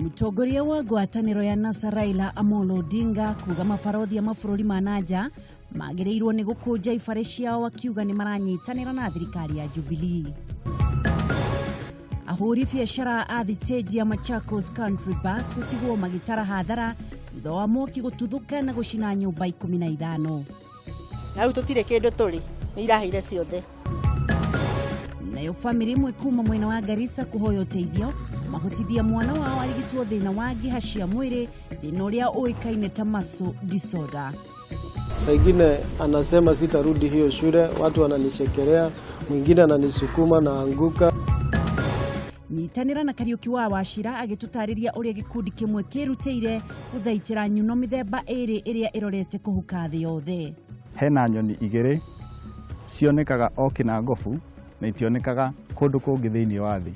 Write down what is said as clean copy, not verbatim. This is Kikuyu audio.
Mũtongoria wa ngwatanĩro ya NASA Raila Amolo Odinga kuga mabarothi a mabũrũri ma nanja magĩrĩirwo nĩ gũkũnja ibarĩ ciao, akiuga nĩ maranyitanĩra na thirikari ya Jubilee. Ahũri biacara a thitĩnji ya Machakos Country Bus gũtigwo magĩtara hathara thutha wa mwaki gũtuthũka na gũcina nyũmba 15. Na rĩu tũtirĩ kĩndũ tũrĩ, nĩ irahĩire ciothe. Nayo bamĩrĩ ĩmwe kuma mwena wa Garissa kũhoya ũteithio mahotithia mwana wao arigitwo thĩna wa ngĩha cia mwĩrĩ, thĩna ũrĩa ũĩkaine ta muscle disorder. Saa ingine anasema sitarudi hiyo shule, watu wananichekelea, mwingine ananisukuma naanguka. Nyitanĩra na Kariũki wa Wachira agĩtũtarĩria ũrĩa gĩkundi kĩmwe kĩrutĩire gũthaitĩra nyuno mĩthemba ĩrĩ ĩrĩa ĩrorete kũhuka thĩ yothe. Hena nyoni igĩrĩ cionekaga o Kĩnangobu na itionekaga kũndũ kũngĩ thĩinĩ wa thĩ.